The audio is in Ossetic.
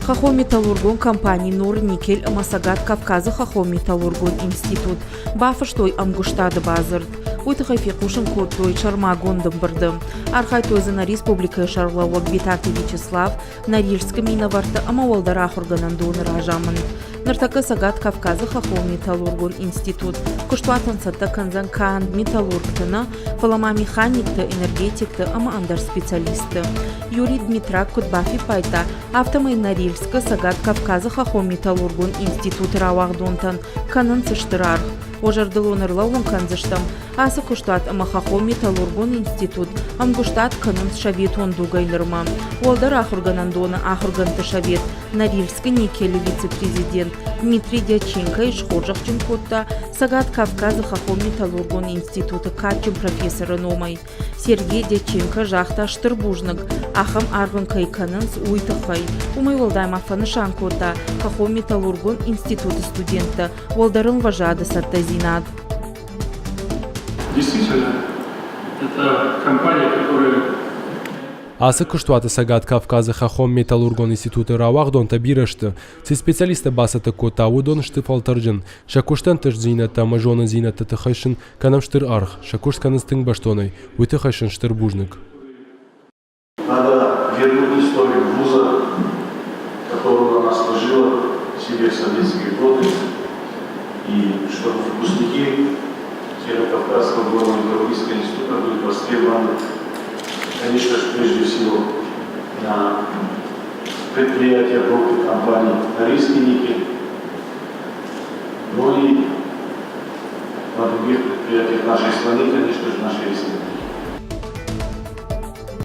Хӕххон-металлургон компани Норникель ӕмӕ Цӕгат Кавказы хӕххон-металлургон институт бафыстой ӕмгуыстады бадзырд. Уый тыххӕй фехъусын кодтой сӕрмагонд ӕмбырды. Архайдтой дзы нӕ республикӕйы сӕргълӕууӕг Битарты Вячеслав, Норильскы минӕвӕрттӕ ӕмӕ уӕлдӕр ахуыргӕнӕндоны разамынд. Ныртӕккӕ Цӕгат Кавказы хӕххон-металлургон институт куыстуатӕн цӕттӕ кӕндзӕн канд металлургты нӕ, фӕлӕ ма механикты, энергетикты ӕмӕ ӕндӕр специалистты. Юрий Дмитрак куыд бафиппайдта, афтӕмӕй Норильскы Цӕгат Кавказы хӕххон-металлургон институты рауагъдонтӕн кӕнынц стыр аргъ. Уӕ зӕрдыл уын ӕрлӕууын кӕндзыстӕм, ацы куыстуат ӕмӕ хӕххон-металлургон институт ӕмгуыстад кӕнынц советон дугӕй нырмӕ. Уӕлдӕр ахуыргӕнӕндоны ахуыргӕндты совет Норильскы никелы вице-президент Дмитрий Дяченкойы схорзӕхджын кодта Цӕгат Кавказы хӕххон-металлургон институты кадджын профессоры номӕй. Сергей Дяченко загъта стыр бузныг, ахӕм аргъ ын кӕй кӕнынц, уый тыххӕй. Уымӕй уӕлдай ма фӕнысан кодта хӕххон-металлургон институты студенттӕ уӕлдӕр ӕмвӕзады цӕттӕдзинад. Действительно, это компания, которая Ацы куыстуаты Цӕгат Кавказы хӕххон-металлургон институты рауагъдонтӕ бирӕ сты. Цы специалисттӕ бацӕттӕ кодта, уыдон сты фӕлтӕрджын. Сӕ куысты ӕнтыстдзинӕдтӕ ӕмӕ зонындзинӕдты тыххӕй сын кӕнӕм стыр аргъ, сӕ куыст кӕнынц тынг бӕстонӕй, уый тыххӕй сын стыр бузныг. Надо вернуть историю вуза, которую она сложила себе в советские годы, и чтобы выпускники Северо-Кавказского горно-металлургического института были востребованы, конечно же, прежде всего на предприятия группы компаний «Норильский никель», но и на других предприятиях нашей страны, конечно же, нашей республики.